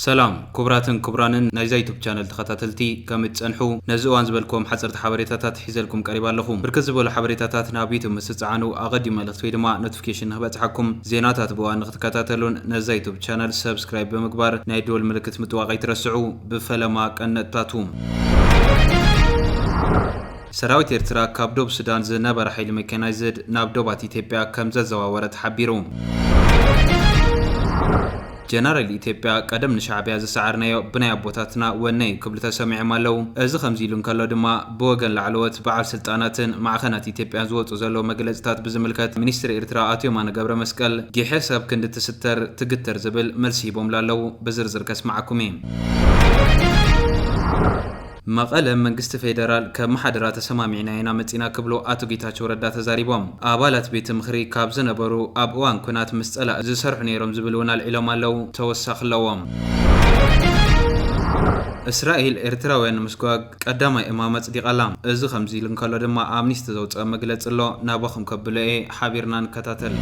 ሰላም ክቡራትን ክቡራንን ናይዛ ዩቱብ ቻነል ተኸታተልቲ፣ ከም እትጸንሑ ነዚ እዋን ዝበልኩም ሓጸርቲ ሓበሬታታት ሒዘልኩም ቀሪባ ኣለኹ። ብርክት ዝበሉ ሓበሬታታት ናብ ዩቱብ ምስ ትጸዓኑ ኣቐዲሙ መልእኽቲ ወይ ድማ ኖቲፊኬሽን ንክበጽሓኩም፣ ዜናታት ብእዋን ንክትከታተሉን ነዛ ዩቱብ ቻነል ሰብስክራይብ ብምግባር ናይ ደወል ምልክት ምጥዋቕ ኣይትረስዑ። ብፈለማ ቀነጥታቱ። ሰራዊት ኤርትራ ካብ ዶብ ሱዳን ዝነበረ ሓይሊ ሜካናይዝድ ናብ ዶባት ኢትዮጵያ ከም ዘዘዋወረ ተሓቢሩ። ጀነራል ኢትዮጵያ ቀደም ንሻዕቢያ ዝሰዓርናዮ ብናይ ኣቦታትና ወነ እዩ ክብሉ ተሰሚዖም ኣለዉ። እዚ ከምዚ ኢሉ እንከሎ ድማ ብወገን ላዕለዎት በዓል ስልጣናትን ማዕኸናት ኢትዮጵያን ዝወፁ ዘለዉ መግለፅታት ብዝምልከት ሚኒስትር ኤርትራ ኣቶ የማነ ገብረ መስቀል ጊሐ ሰብ ክንዲ ትስተር ትግተር ዝብል መልሲ ሂቦምሉ ኣለዉ። ብዝርዝር ከስማዓኩም እየ። መቐለ መንግስቲ ፌደራል ከመሓድራ ተሰማሚዕና ኢና መጺና ክብሉ ኣቶ ጌታቸው ረዳ ተዛሪቦም። ኣባላት ቤት ምኽሪ ካብ ዝነበሩ ኣብ እዋን ኲናት ምስ ጸላእ ዝሰርሑ ነይሮም ዝብል እውን ኣልዒሎም ኣለዉ። ተወሳኺ ኣለዎም። እስራኤል ኤርትራውያን ንምስጓግ ቀዳማይ እማም ኣጽዲቓ ኣላ። እዚ ከምዚ ኢሉ እንከሎ ድማ ኣምኒስቲ ዘውፅኦ መግለጺ ኣሎ። ናባኹም ከብሎ እየ፣ ሓቢርና ንከታተል።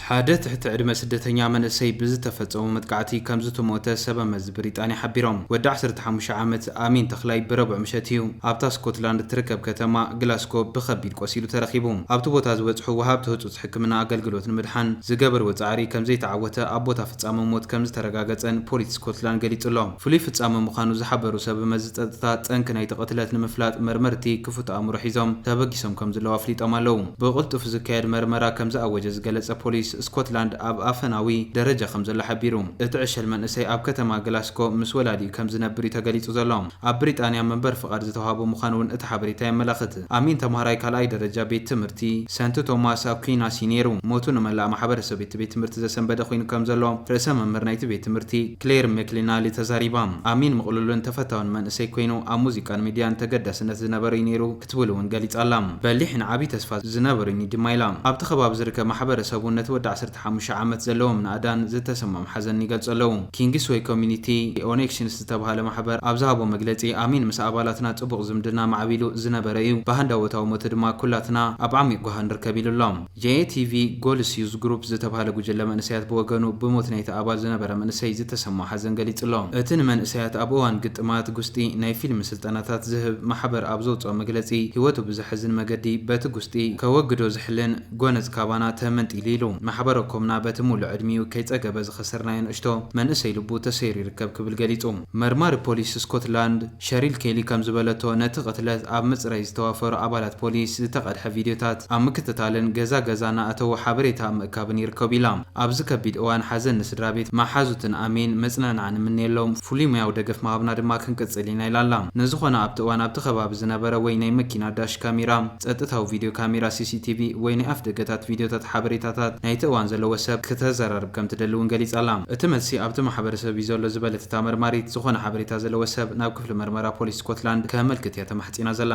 ሓደ ትሕቲ ዕድመ ስደተኛ መንእሰይ ብዝተፈጸመ መጥቃዕቲ ከም ዝተሞተ ሰበ መዚ ብሪጣንያ ሓቢሮም። ወዲ ዓሰርተ ሓሙሽተ ዓመት ኣሚን ተኽላይ ብረቡዕ ምሸት እዩ ኣብታ ስኮትላንድ እትርከብ ከተማ ግላስኮ ብኸቢድ ቆሲሉ ተረኺቡ። ኣብቲ ቦታ ዝበጽሑ ወሃብቲ ህጹጽ ሕክምና ኣገልግሎት ንምድሓን ዝገበርዎ ጻዕሪ ከም ዘይተዓወተ ኣብ ቦታ ፍጻመ ሞት ከም ዝተረጋገጸን ፖሊስ ስኮትላንድ ገሊጹ ኣሎ። ፍሉይ ፍጻመ ምዃኑ ዝሓበሩ ሰበ መዚ ጸጥታ፣ ጸንኪ ናይቲ ቅትለት ንምፍላጥ መርመርቲ ክፉት ኣእምሮ ሒዞም ተበጊሶም ከም ዘለዉ ኣፍሊጦም ኣለዉ። ብቕልጡፍ ዝካየድ መርመራ ከም ዝኣወጀ ዝገለጸ ፖሊስ ስኮትላንድ ኣብ ኣፈናዊ ደረጃ ከም ዘሎ ሓቢሩ። እቲ ዕሸል መንእሰይ ኣብ ከተማ ግላስኮ ምስ ወላዲኡ ከም ዝነብር እዩ ተገሊጹ ዘሎ። ኣብ ብሪጣንያ መንበር ፍቓድ ዝተዋህቦ ምዃኑ እውን እቲ ሓበሬታ የመላኽት። ኣሚን ተምሃራይ ካልኣይ ደረጃ ቤት ትምህርቲ ሰንት ቶማስ ኣኩናሲ ነይሩ። ሞቱ ንመላእ ማሕበረሰብ እቲ ቤት ትምህርቲ ዘሰንበደ ኮይኑ ከም ዘሎ ርእሰ መምህር ናይቲ ቤት ትምህርቲ ክሌር ሜክሊናሊ ተዛሪባ። ኣሚን ምቕሉልን ተፈታውን መንእሰይ ኮይኑ ኣብ ሙዚቃን ሚድያን ተገዳስነት ዝነበረ እዩ ነይሩ ክትብል እውን ገሊጻ ኣላ። በሊሕን ዓቢ ተስፋ ዝነበሩኒ ድማ ኢላ። ኣብቲ ከባቢ ዝርከብ ማሕበረሰብ እውን ነቲ ወዲ ዓሰርተ ሓሙሽተ ዓመት ዘለዎም ንኣዳን ዝተሰምዖም ሓዘን ይገልጹ ኣለዉ። ኪንግስዌይ ኮሚኒቲ ኮኔክሽንስ ዝተባህለ ማሕበር ኣብ ዝሃቦ መግለጺ፣ ኣሚን ምስ ኣባላትና ጽቡቕ ዝምድና ማዕቢሉ ዝነበረ እዩ። ብሃንዳወታዊ ሞቱ ድማ ኩላትና ኣብ ዓሚቕ ጓሃ ንርከብ ኢሉ ኣሎ። ጄኤቲቪ ጎልስ ዩዝ ግሩፕ ዝተባህለ ጉጅለ መንእሰያት ብወገኑ፣ ብሞት ናይቲ ኣባል ዝነበረ መንእሰይ ዝተሰምዖ ሓዘን ገሊጹ ኣሎ። እቲ ንመንእሰያት ኣብ እዋን ግጥማት ጉስጢ ናይ ፊልም ስልጠናታት ዝህብ ማሕበር ኣብ ዘውጽኦ መግለጺ፣ ህይወቱ ብዘሕዝን መገዲ በቲ ጉስጢ ከወግዶ ዝሕልን ጎነጽ ካባና ተመንጢሉ ኢሉ። ማሕበረ ኮምና በቲ ሙሉእ ዕድሚኡ ከይጸገበ ዝኸሰርናዮ ንእሽቶ መንእሰይ ልቡ ተሰይሩ ይርከብ ክብል ገሊጹ። መርማሪ ፖሊስ ስኮትላንድ ሸሪል ኬሊ ከም ዝበለቶ፣ ነቲ ቅትለት ኣብ ምጽራይ ዝተዋፈሩ ኣባላት ፖሊስ ዝተቐድሐ ቪድዮታት ኣብ ምክትታልን ገዛ ገዛ እናኣተዉ ሓበሬታ ኣብ ምእካብን ይርከቡ ኢላ። ኣብዚ ከቢድ እዋን ሓዘን ንስድራ ቤት፣ መሓዙትን ኣሚን መጽናዕናዕ ንምነየሎም፣ ፍሉይ ሙያዊ ደገፍ ምሃብና ድማ ክንቅጽል ኢና ኢላ ኣላ። ንዝኾነ ኣብቲ እዋን ኣብቲ ከባቢ ዝነበረ ወይ ናይ መኪና ዳሽ ካሜራ፣ ጸጥታዊ ቪድዮ ካሜራ፣ ሲሲቲቪ፣ ወይ ናይ ኣፍ ደገታት ቪድዮታት ሓበሬታታት ናይቲ እዋን ዘለዎ ሰብ ክተዘራርብ ከም ትደሊ እውን ገሊጻ ኣላ። እቲ መልሲ ኣብቲ ማሕበረሰብ እዩ ዘሎ ዝበለት እታ መርማሪት፣ ዝኾነ ሓበሬታ ዘለዎ ሰብ ናብ ክፍሊ መርመራ ፖሊስ ስኮትላንድ ከመልክት እያ ተማሕጺና ዘላ።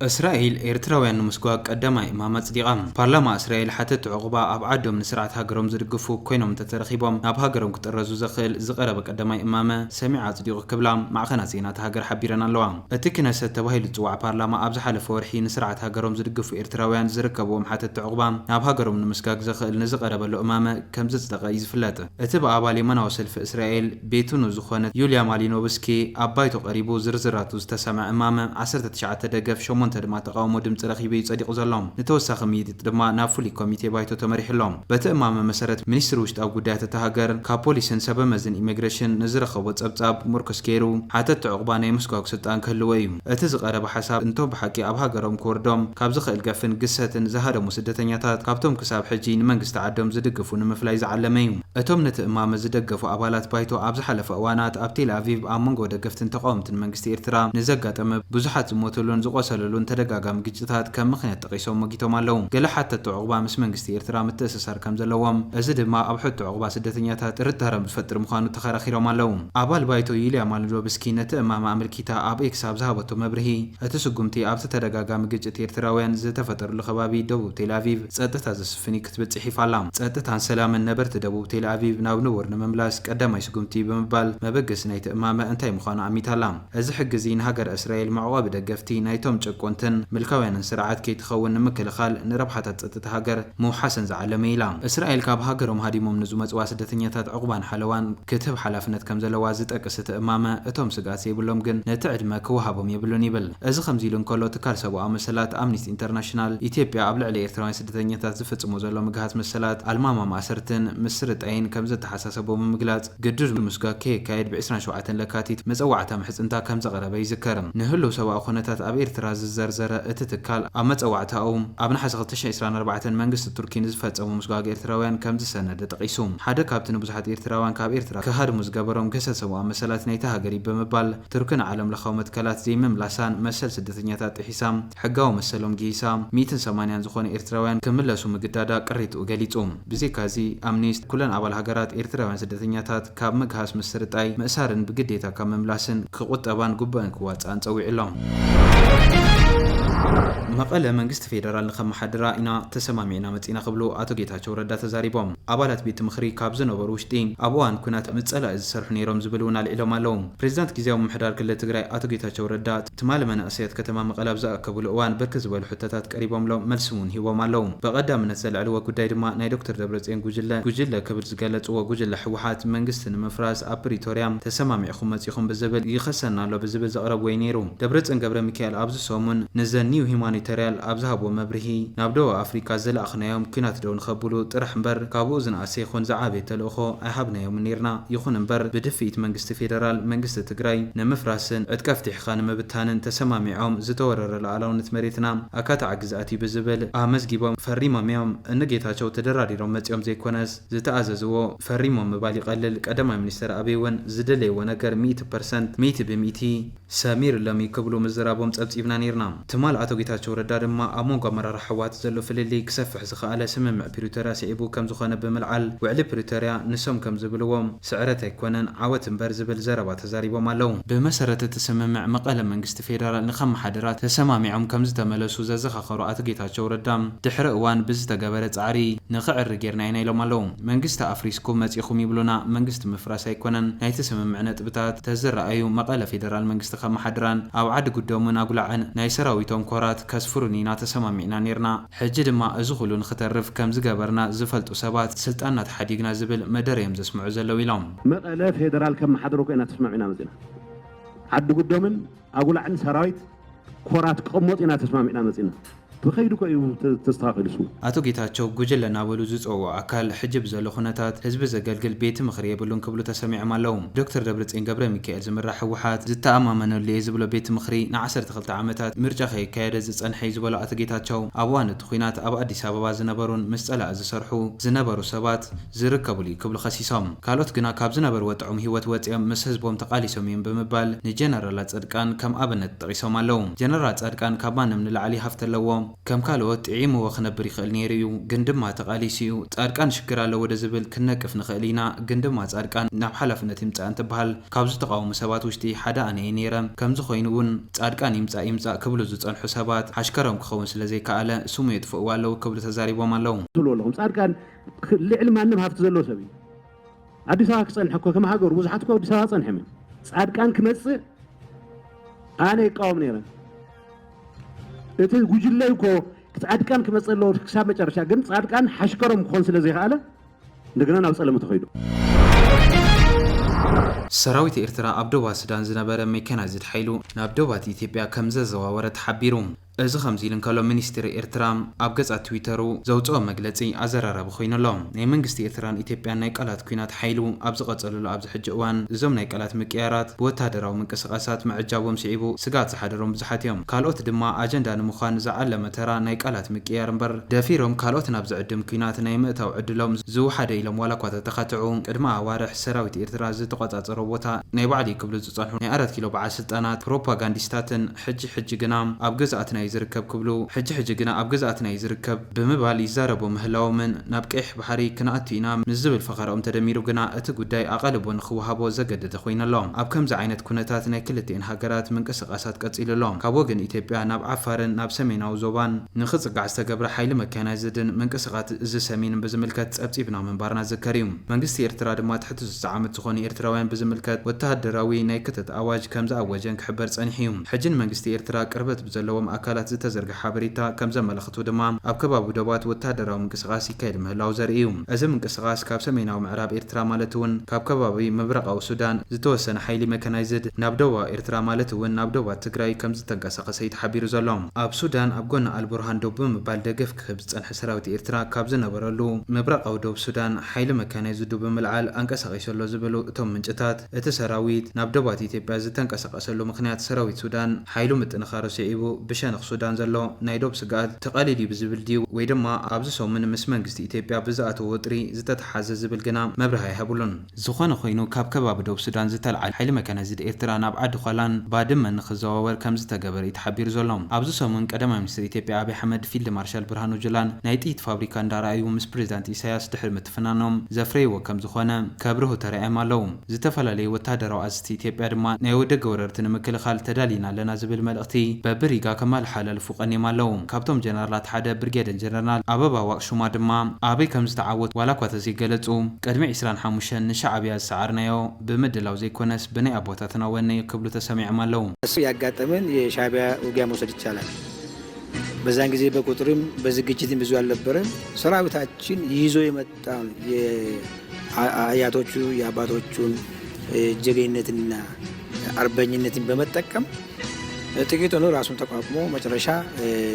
እስራኤል ኤርትራውያን ንምስጓግ ቀዳማይ እማም ኣጽዲቓ። ፓርላማ እስራኤል ሓተቲ ዑቕባ ኣብ ዓዶም ንስርዓት ሃገሮም ዝድግፉ ኮይኖም እንተተረኺቦም ናብ ሃገሮም ክጥረዙ ዘኽእል ዝቐረበ ቀዳማይ እማመ ሰሚዓ ኣጽዲቑ ክብላ ማዕኸናት ዜና እታ ሃገር ሓቢረን ኣለዋ። እቲ ክነሰት ተባሂሉ ዝጽዋዕ ፓርላማ ኣብ ዝሓለፈ ወርሒ ንስርዓት ሃገሮም ዝድግፉ ኤርትራውያን ዝርከብዎም ሓተቲ ዑቕባ ናብ ሃገሮም ንምስጋግ ዘኽእል ንዝቐረበሉ እማመ ከም ዘጽደቐ እዩ ዝፍለጥ። እቲ ብኣባል የማናዊ ሰልፊ እስራኤል ቤቱኑ ዝኾነት ዩልያ ማሊኖቭስኪ ኣብ ባይቶ ቀሪቡ ዝርዝራቱ ዝተሰምዐ እማመ ዓሰርተ ትሽዓተ ደገፍ፣ ሸሞንተ ድማ ተቓውሞ ድምጺ ረኺቡ እዩ ጸዲቑ ዘሎ። ንተወሳኺ ምይይጥ ድማ ናብ ፍሉይ ኮሚቴ ባይቶ ተመሪሑ ኣሎ። በቲ እማመ መሰረት ሚኒስትሪ ውሽጣዊ ጉዳያት እታ ሃገር ካብ ፖሊስን ሰበ መዝን ኢሚግሬሽን ንዝረኸቦ ጸብጻብ ምርኩስ ገይሩ ሓተቲ ዑቕባ ናይ ምስጓግ ስልጣን ክህልዎ እዩ። እቲ ዝቐረበ ሓሳብ እንቶም ብሓቂ ኣብ ሃገሮም ክወርዶም ካብ ዝኽእል ገፍን ግሰትን ዝሃደሙ ስደተኛታት ካብቶም ክሳብ ሕጂ ንመንግስቲ ዓዶም ዝድግፉ ንምፍላይ ዝዓለመ እዩ። እቶም ነቲ እማመ ዝደገፉ ኣባላት ባይቶ ኣብ ዝሓለፈ እዋናት ኣብ ቴል ኣቪቭ ኣብ መንጎ ደገፍትን ተቓወምትን መንግስቲ ኤርትራ ንዘጋጠመ ብዙሓት ዝሞቱሉን ዝቖሰሉሉን ተደጋጋሚ ግጭታት ከም ምኽንያት ጠቒሶም ሞጊቶም ኣለዉ። ገለ ሓተቲ ዑቕባ ምስ መንግስቲ ኤርትራ ምትእስሳር ከም ዘለዎም፣ እዚ ድማ ኣብ ሕቶ ዑቕባ ስደተኛታት ጥርጣረ ዝፈጥር ምዃኑ ተኸራኺሮም ኣለዉ። ኣባል ባይቶ ዩልያ ማሊኖቭስኪ ነቲ እማመ ኣመልኪታ ኣብ ኤክስ ኣብ ዝሃበቶ መብርሂ፣ እቲ ስጉምቲ ኣብቲ ተደጋጋሚ ግጭት ኤርትራውያን ዝተፈጠረሉ ከባቢ ደቡብ ቴል ኣቪቭ ጸጥታ ዘስፍን እዩ ክትብል ጽሒፋ ኣላ። ጸጥታን ሰላምን ነበርቲ ደቡብ ቴል ኣቪቭ ናብ ንቡር ንምምላስ ቀዳማይ ስጉምቲ ብምባል መበገሲ ናይቲ እማመ እንታይ ምዃኑ ኣሚታ ኣላ። እዚ ሕጊ እዚ ንሃገር እስራኤል መዕቆቢ ደገፍቲ ናይቶም ጭቁ ኮንትን ምልካውያንን ስርዓት ከይትኸውን ንምክልኻል ንረብሓታት ጸጥታ ሃገር ምውሓስን ዝዓለመ ኢላ። እስራኤል ካብ ሃገሮም ሃዲሞም ንዝመጽዋ ስደተኛታት ዕቑባን ሓለዋን ክትህብ ሓላፍነት ከም ዘለዋ ዝጠቅስ እቲ እማመ፣ እቶም ስግኣት ዘይብሎም ግን ነቲ ዕድመ ክወሃቦም የብሉን ይብል። እዚ ከምዚ ኢሉ እንከሎ፣ ትካል ሰብኣዊ መሰላት ኣምኒስቲ ኢንተርናሽናል፣ ኢትዮጵያ ኣብ ልዕሊ ኤርትራውያን ስደተኛታት ዝፍጽሞ ዘሎ ምግሃስ መሰላት፣ ኣልማማ ማእሰርትን ምስርጣይን ከም ዘተሓሳሰቦ ብምግላጽ፣ ግዱድ ምስጓግ ከየካየድ ብ ዕስራን ሸውዓተን ለካቲት መጸዋዕታ ምሕጽንታ ከም ዘቕረበ ይዝከር። ንህሉው ሰብኣዊ ኩነታት ኣብ ኤርትራ ዝዘርዘረ እቲ ትካል፣ ኣብ መጸዋዕታኡ፣ ኣብ ነሓሰ ክልተ ሽሕን ዕስራን ኣርባዕተን መንግስቲ ቱርኪ ንዝፈጸሞ ምስጓግ ኤርትራውያን ከም ዝሰነደ ጠቒሱ። ሓደ ካብቲ ንብዙሓት ኤርትራውያን ካብ ኤርትራ ክሃድሙ ዝገበሮም ገሰ ሰብኣዊ መሰላት ናይታ ሃገር እዩ ብምባል፣ ቱርኪ ንዓለም ለኻዊ መትከላት ዘይምምላሳን መሰል ስደተኛታት ጥሒሳ፣ ሕጋዊ መሰሎም ጊሂሳ፣ ሚእትን ሰማንያን ዝኾኑ ኤርትራውያን ክምለሱ ምግዳዳ ቅሬትኡ ገሊጹ። ብዘይካዚ፣ ኣምኒስት ኩለን ኣባል ሃገራት ኤርትራውያን ስደተኛታት ካብ ምግሃስ ምስርጣይ፣ ምእሳርን ብግዴታ ካብ ምምላስን ክቑጠባን ግቡእን ክዋጽኣን ጸዊዑ ኣሎ። መቐለ መንግስቲ ፌደራል ንኸመሓድራ ኢና ተሰማሚዕና መጺና ክብሉ ኣቶ ጌታቸው ረዳ ተዛሪቦም። ኣባላት ቤት ምኽሪ ካብ ዝነበሩ ውሽጢ ኣብ እዋን ኲናት ምስ ጸላኢ ዝሰርሑ ነይሮም ዝብል እውን ኣልዒሎም ኣለዉ። ፕሬዚዳንት ግዝያዊ ምምሕዳር ክልል ትግራይ ኣቶ ጌታቸው ረዳ ትማሊ መናእሰያት ከተማ መቐለ ኣብ ዝኣከብሉ እዋን ብርክት ዝበሉ ሕቶታት ቀሪቦምሎም መልሲ እውን ሂቦም ኣለዉ። ብቐዳምነት ዘልዕልዎ ጉዳይ ድማ ናይ ዶክተር ደብረጽዮን ጉጅለ ጉጅለ ክብል ዝገለጽዎ ጉጅለ ህወሓት መንግስቲ ንምፍራስ ኣብ ፕሪቶርያ ተሰማሚዕኹም መጺኹም ብዝብል ይኸሰና ኣሎ ብዝብል ዘቕረብዎ እዩ ነይሩ። ደብረጽዮን ገብረ ሚካኤል ኣብዚ ሰሙን ንዘ ኒው ሂማኒታሪያል ኣብ ዝሃብዎ መብርሂ፣ ናብ ደቡብ ኣፍሪካ ዝለኣኽናዮም ኲናት ደው ንኸብሉ ጥራሕ እምበር ካብኡ ዝነኣሰ ይኹን ዝዓበየ ተልእኾ ኣይሃብናዮምን ነይርና። ይኹን እምበር ብድፍኢት መንግስቲ ፌደራል መንግስቲ ትግራይ ንምፍራስን ዕጥቂ ኣፍቲሕኻ ንምብታንን ተሰማሚዖም፣ ዝተወረረ ሉዓላውነት መሬትና ኣካታዒ ግዝኣት እዩ ብዝብል ኣመዝጊቦም ፈሪሞም እዮም። እኒ ጌታቸው ተደራዲሮም መፂኦም ዘይኮነስ ዝተኣዘዝዎ ፈሪሞም ምባል ይቐልል። ቀዳማይ ሚኒስትር ኣቢይ እውን ዝደለይዎ ነገር ሚእቲ ፐርሰንት፣ ሚእቲ ብሚእቲ ሰሚርሎም እዩ ክብሉ ምዝራቦም ጸብጺብና ነይርና። ትማል ኣቶ ጌታቸው ረዳ ድማ ኣብ መንጎ ኣመራርሓ ህወሓት ዘሎ ፍልልይ ክሰፍሕ ዝኸኣለ ስምምዕ ፕሪቶርያ ስዒቡ ከም ዝኾነ ብምልዓል፣ ውዕሊ ፕሪቶርያ ንሶም ከም ዝብልዎ ስዕረት ኣይኮነን ዓወት እምበር ዝብል ዘረባ ተዛሪቦም ኣለዉ። ብመሰረት እቲ ስምምዕ መቐለ መንግስቲ ፌደራል ንኸመሓድራ ተሰማሚዖም ከም ዝተመለሱ ዘዘኻኸሩ ኣቶ ጌታቸው ረዳ፣ ድሕሪ እዋን ብዝተገበረ ጻዕሪ ንኽዕሪ ጌርና ኢና ኢሎም ኣለዉ። መንግስቲ ኣፍሪስኩም መጺኹም ይብሉና፣ መንግስቲ ምፍራስ ኣይኮነን። ናይቲ ስምምዕ ነጥብታት ተዝረኣዩ መቐለ ፌደራል መንግስቲ ከመሓድራን ኣብ ዓዲ ጉዶምን ኣጉላዕን ናይ ሰራዊቶም ኮራት ከስፍሩን ኢና ተሰማሚዕና ኔርና። ሕጂ ድማ እዚ ኩሉ ንኽተርፍ ከም ዝገበርና ዝፈልጡ ሰባት ስልጣንና ተሓዲግና ዝብል መደረ እዮም ዘስምዑ ዘለዉ ኢሎም። መቐለ ፌደራል ከመሓድሩ እኮ ኢና ተስማሚዕና መጺና። ዓዲ ጉዶምን ኣጉላዕን ሰራዊት ኮራት ክቕመጡ ኢና ተስማሚዕና መጺና። ተኸይዱ እኮ እዩ ተ-፣ ተስተኻኺሉ እሱ። ኣቶ ጌታቸው ጉጅለ እናበሉ ዝጸውዑ ኣካል ሕጂ ብዘሎ ኩነታት ህዝቢ ዘገልግል ቤት ምኽሪ የብሉን ክብሉ ተሰሚዖም ኣለዉ። ዶክተር ደብረጽዮን ገብረ ሚካኤል ዝምራሕ ህወሓት ዝተኣማመነሉ እየ ዝብሎ ቤት ምኽሪ ንዓሰርተ ክልተ ዓመታት ምርጫ ከየካየደ ዝጸንሐ እዩ ዝበሎ ኣቶ ጌታቸው፣ ኣብ እዋን እቲ ኲናት ኣብ ኣዲስ ኣበባ ዝነበሩን ምስ ጸላኢ ዝሰርሑ ዝነበሩ ሰባት ዝርከቡሉ እዩ ክብሉ ከሲሶም። ካልኦት ግና ካብ ዝነበርዎ ጥዑም ህይወት ወጺኦም ምስ ህዝቦም ተቓሊሶም እዮም ብምባል ንጀነራል ጻድቃን ከም ኣብነት ጠቒሶም ኣለዉ። ጀነራል ጻድቃን ካብ ማንም ንላዕሊ ሃፍቲ ኣለዎ። ከም ካልኦት ጥዒምዎ ክነብር ይኽእል ነይሩ እዩ፣ ግን ድማ ተቓሊሱ እዩ። ጻድቃን ሽግር ኣለዎ ዶ ዝብል ክንነቅፍ ንኽእል ኢና፣ ግን ድማ ጻድቃን ናብ ሓላፍነት ይምጻእ እንትበሃል ካብ ዝተቓወሙ ሰባት ውሽጢ ሓደ ኣነ እየ ነይረ። ከምዚ ኮይኑ እውን ጻድቃን ይምጻእ ይምጻእ ክብሉ ዝጸንሑ ሰባት ሓሽከሮም ክኸውን ስለ ዘይከኣለ ስሙ የጥፍእዎ ኣለዉ ክብሉ ተዛሪቦም ኣለዉ። ትብሉ ኣለኹም። ጻድቃን ክ-፣ ልዕሊ ማንም ሃፍቲ ዘለዎ ሰብ እዩ። ኣዲስ ኣበባ ክጸንሐ እኮ ከም ሃገሩ ብዙሓት እኮ ኣዲስ ኣበባ ጸንሐም እዮም። ጻድቃን ክመጽእ ኣነ ይቃወም ነይረ። እቲ ጉጅለ እኮ ጻድቃን ክመጽእ ኣለዎ ክሳብ መጨረሻ፣ ግን ጻድቃን ሓሽከሮም ክኾን ስለ ዘይከኣለ እንደገና ናብ ጸለመ ተኸይዱ። ሰራዊት ኤርትራ ኣብ ዶባት ሱዳን ዝነበረ ሜካናይዝድ ሓይሉ ናብ ዶባት ኢትዮጵያ ከም ዘዘዋወረ ተሓቢሩ። እዚ ከምዚ ኢሉ እንከሎ፣ ሚኒስትሪ ኤርትራ ኣብ ገጻት ትዊተሩ ዘውጽኦ መግለጺ ኣዘራራቢ ኮይኑ ኣሎ። ናይ መንግስቲ ኤርትራን ኢትዮጵያን ናይ ቃላት ኲናት ሓይሉ ኣብ ዝቐጸለሉ ኣብዚ ሕጂ እዋን፣ እዞም ናይ ቃላት ምቅያራት ብወታደራዊ ምንቅስቓሳት ምዕጃቦም ስዒቡ ስግኣት ዝሓደሮም ብዙሓት እዮም። ካልኦት ድማ ኣጀንዳ ንምዃን ዝዓለመ ተራ ናይ ቃላት ምቅያር እምበር፣ ደፊሮም ካልኦት ናብ ዝዕድም ኲናት ናይ ምእታው ዕድሎም ዝወሓደ ኢሎም ዋላ እኳ ተተኻትዑ፣ ቅድሚ ኣዋርሕ ሰራዊት ኤርትራ ዝተቖጻጸሮ ቦታ ናይ ባዕሉ እዩ ክብሉ ዝጸንሑ ናይ ኣራት ኪሎ በዓል ስልጣናት ፕሮፓጋንዲስታትን ሕጂ ሕጂ ግና ኣብ ግዝኣትና እዩ ዝርከብ ክብሉ፣ ሕጂ ሕጂ ግና ኣብ ግዝኣትና እዩ ዝርከብ ብምባል ይዛረቡ ምህላዎምን ናብ ቀይሕ ባሕሪ ክንኣቱ ኢና ምስ ዝብል ፈኸራኦም ተደሚሩ ግና እቲ ጉዳይ ኣቓልቦ ንኽወሃቦ ዘገደደ ኮይኑ ኣሎ። ኣብ ከምዚ ዓይነት ኩነታት ናይ ክልቲኤን ሃገራት ምንቅስቓሳት ቀጺሉ ኣሎ። ካብ ወገን ኢትዮጵያ ናብ ዓፋርን ናብ ሰሜናዊ ዞባን ንኽጽጋዕ ዝተገብረ ሓይሊ መካናይዝድን ምንቅስቓት እዚ ሰሜንን ብዝምልከት ጸብጺብና ምንባርና ዝዝከር እዩ። መንግስቲ ኤርትራ ድማ ትሕቲ ስሳ ዓመት ዝኾኑ ኤርትራውያን ብዝምልከት ወተሃደራዊ ናይ ክተት ኣዋጅ ከም ዝኣወጀን ክሕበር ጸኒሑ እዩ። ሕጂ ንመንግስቲ ኤርትራ ቅርበት ብዘለዎም ኣካላት ምንጭታት ዝተዘርግሐ ሓበሬታ ከም ዘመላኽቱ ድማ፣ ኣብ ከባቢ ዶባት ወታደራዊ ምንቅስቓስ ይካየድ ምህላው ዘርኢ እዩ። እዚ ምንቅስቓስ ካብ ሰሜናዊ ምዕራብ ኤርትራ፣ ማለት እውን ካብ ከባቢ ምብራቓዊ ሱዳን ዝተወሰነ ሓይሊ መካናይዝድ ናብ ደቡባዊ ኤርትራ፣ ማለት እውን ናብ ዶባት ትግራይ ከም ዝተንቀሳቐሰ እዩ ተሓቢሩ ዘሎ። ኣብ ሱዳን ኣብ ጎኒ ኣልቡርሃን ደው ብምባል ደገፍ ክህብ ዝጸንሐ ሰራዊት ኤርትራ ካብ ዝነበረሉ ምብራቓዊ ዶብ ሱዳን ሓይሊ መካናይዝዱ ብምልዓል ኣንቀሳቒሱ ኣሎ ዝብሉ እቶም ምንጭታት፣ እቲ ሰራዊት ናብ ዶባት ኢትዮጵያ ዝተንቀሳቐሰሉ ምኽንያት ሰራዊት ሱዳን ሓይሉ ምጥንኻሩ ስዒቡ ብሸነኽ ሱዳን ዘሎ ናይ ዶብ ስግኣት ተቓሊሉ እዩ ብዝብል ድዩ፣ ወይ ድማ ኣብዚ ሰሙን ምስ መንግስቲ ኢትዮጵያ ብዝኣተዎ ወጥሪ ዝተተሓዘ ዝብል ግና መብርሂ ኣይሃብሉን። ዝኾነ ኮይኑ፣ ካብ ከባቢ ዶብ ሱዳን ዝተልዓለ ሓይሊ መካናይዝድ ኤርትራ ናብ ዓዲ ዃላን ባድመን ንኽዘዋወር ከም ዝተገበረ እዩ ተሓቢሩ ዘሎ። ኣብዚ ሰሙን ቀዳማይ ሚኒስትር ኢትዮጵያ ኣብይ ኣሕመድ ፊልድ ማርሻል ብርሃኑ ጁላን ናይ ጥይት ፋብሪካ እንዳረኣዩ ምስ ፕሬዚዳንት ኢሳያስ ድሕሪ ምትፍናኖም ዘፍረይዎ ከም ዝኾነ ከብርሁ ተራእዮም ኣለዉ። ዝተፈላለዩ ወታደራዊ ኣዘዝቲ ኢትዮጵያ ድማ ናይ ደገ ወረርቲ ንምክልኻል ተዳሊና ኣለና ዝብል መልእኽቲ በብሪጋ ከመሓላልፉ ቀኒዮም ኣለዉ። ካብቶም ጀነራላት ሓደ ብርጌደር ጀነራል ኣበባ ዋቅሹማ ድማ ኣበይ ከም ዝተዓወቱ ዋላ እኳ ተዘይገለጹ፣ ቅድሚ ዕስራን ሓሙሽተን ንሻዕብያ ዝሰዓርናዮ ብምድላው ዘይኮነስ ብናይ ኣቦታትና ወነ ክብሉ ተሰሚዖም ኣለዉ። እሱ ያጋጠመን የሻዕቢያ ውጊያ መውሰድ ይቻላል። በዛን ጊዜ በቁጥርም በዝግጅትም ብዙ አልነበረም። ሰራዊታችን ይዞ የመጣውን የአያቶቹ የአባቶቹን ጀግንነትና አርበኝነትን በመጠቀም ጥቂት ሆኖ ራሱን ተቋቁሞ መጨረሻ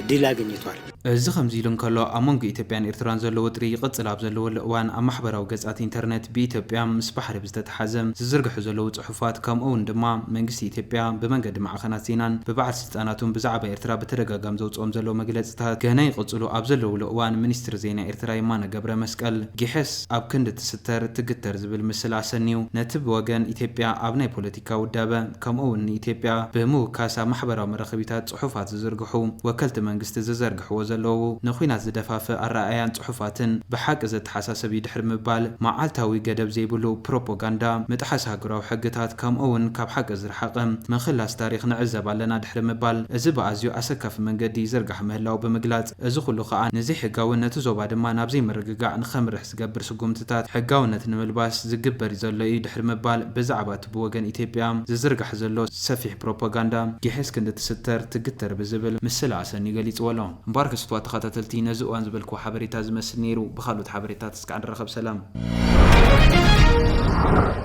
ድል አግኝቷል። እዚ ከምዚ ኢሉ እንከሎ፣ ኣብ መንጎ ኢትዮጵያን ኤርትራን ዘሎ ወጥሪ ይቕጽል ኣብ ዘለወሉ እዋን፣ ኣብ ማሕበራዊ ገጻት ኢንተርነት ብኢትዮጵያ ምስ ባሕሪ ብዝተተሓዘ ዝዝርግሑ ዘለዉ ጽሑፋት፣ ከምኡ እውን ድማ መንግስቲ ኢትዮጵያ ብመንገዲ ማዕኸናት ዜናን ብበዓል ስልጣናቱን ብዛዕባ ኤርትራ ብተደጋጋሚ ዘውጽኦም ዘለዉ መግለጽታት ገና ይቕጽሉ ኣብ ዘለውሉ እዋን፣ ሚኒስትሪ ዜና ኤርትራ የማነ ገብረ መስቀል፣ ጊሐስ ኣብ ክንዲ ትስተር ትግተር ዝብል ምስል ኣሰንዩ፣ ነቲ ብወገን ኢትዮጵያ ኣብ ናይ ፖለቲካ ውዳበ፣ ከምኡ እውን ንኢትዮጵያ ብምውካስ ኣብ ማሕበራዊ መራኸቢታት ጽሑፋት ዝዝርግሑ ወከልቲ መንግስቲ ዝዘርግሕዎ ዘለዉ ንኹናት ዝደፋፍእ ኣረኣእያን ጽሑፋትን ብሓቂ ዘተሓሳስብ እዩ ድሕሪ ምባል፣ መዓልታዊ ገደብ ዘይብሉ ፕሮፓጋንዳ፣ ምጥሓስ ሃገራዊ ሕግታት፣ ከምኡ እውን ካብ ሓቂ ዝረሓቐ ምኽላስ ታሪኽ ንዕዘብ ኣለና ድሕሪ ምባል፣ እዚ ብኣዝዩ ኣሰካፊ መንገዲ ይዝርጋሕ ምህላው ብምግላጽ፣ እዚ ኩሉ ከኣ ንዘይሕጋውን ነቲ ዞባ ድማ ናብ ዘይምርግጋዕ ንኸምርሕ ዝገብር ስጉምትታት ሕጋውነት ንምልባስ ዝግበር ዘሎ እዩ ድሕሪ ምባል፣ ብዛዕባ እቲ ብወገን ኢትዮጵያ ዝዝርጋሕ ዘሎ ሰፊሕ ፕሮፓጋንዳ፣ ጊሐስ ክንዲ ትስተር ትግተር ብዝብል ምስላ ኣሰንዩ ገሊጽዎ ኣሎ። እምበኣር ክስቱዋ ተኸታተልቲ፣ ነዚ እዋን ዝበልክዎ ሓበሬታ ዝመስል ነይሩ። ብኻልኦት ሓበሬታት እስካዕ ንራኸብ። ሰላም።